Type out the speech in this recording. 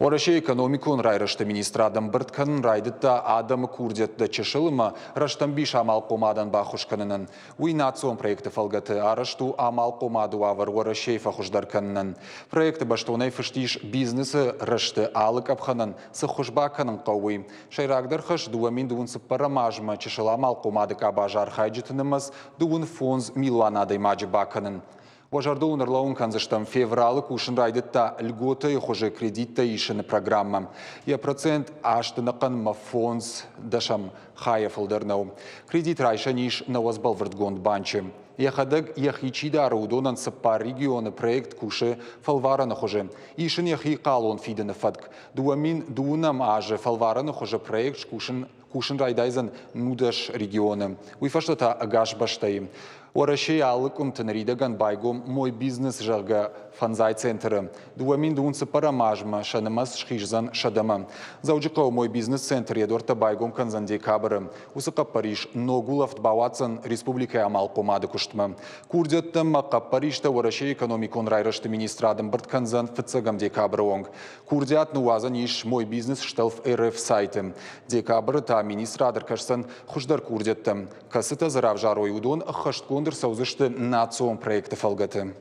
Уӕрӕсейы экономикон райрӕзты министрад ӕмбырд кӕнын райдыдта адӕмы курдиӕттӕ чысыл ӕмӕ рӕстӕмбис амалхъомадӕн баххуыс кӕнынӕн. Уый национ проекты фӕлгӕты арӕзт у амалхъомады уавӕр Уӕрӕсейы фӕхуыздӕр кӕнынӕн. Проекты бӕстонӕй фыст ис бизнесы рӕзты алы къӕпхӕнӕн цы хуыз бакӕнын хъӕуы, уый. Сӕйрагдӕр хӕс 2024 азмӕ чысыл амалхъомады къабазы архайджыты нымӕц 35 милуан адӕймаджы бакӕнын. Уӕ зӕрдыл уын ӕрлӕууын кӕндзыстӕм, февралы кусын райдыдта льготӕйы хуызы кредиттӕ исыны программӕ. Йӕ процент азты ӕнӕхъӕнмӕ фондз дӕсӕм хайӕ фылдӕр нӕу. Кредит райсӕн ис нӕуӕдз бӕлвырдгонд банчы. Йӕхӕдӕг йӕхи чи дары, уыдонӕн цыппар регионы проект кусы фӕлварӕны хуызы. Ис ын йӕхи хъалон фидыны фӕтк. 2002 азы фӕлварӕны хуызы проект скусын кусын райдайдзӕн 19 регионы, уый фӕстӕ та ӕгас бӕстӕйы. Уӕрӕсейы алы къуымты ныридӕгӕн байгом «Мой бизнес», зӕгъгӕ, фӕндзай центры. 2024 азмӕ сӕ нымӕц схиздзӕн сӕдӕмӕ. Дзӕуджыхъӕуы «Мой бизнес-центр» йӕ дуӕрттӕ байгом кӕндзӕн декабры. Уыцы хъӕппӕрис ног улӕфт бауадздзӕн республикӕйы амалхъомады куыстмӕ. Курдиӕттӕ ӕмӕ хъӕппӕристӕ Уӕрӕсейы экономикон райрӕзты министрад ӕмбырд кӕндзӕн фыццӕгӕм декабры онг. Курдиат ныууадзӕн ис «Мой бизнес штелф РФ» сайты. Декабры та министрад ӕркӕсдзӕн хуыздӕр курдиӕттӕм. Кӕцытӕ дзы равзарой, уыдон ӕххӕстгонд ӕрцӕудзысты национ проекты фӕлгӕты.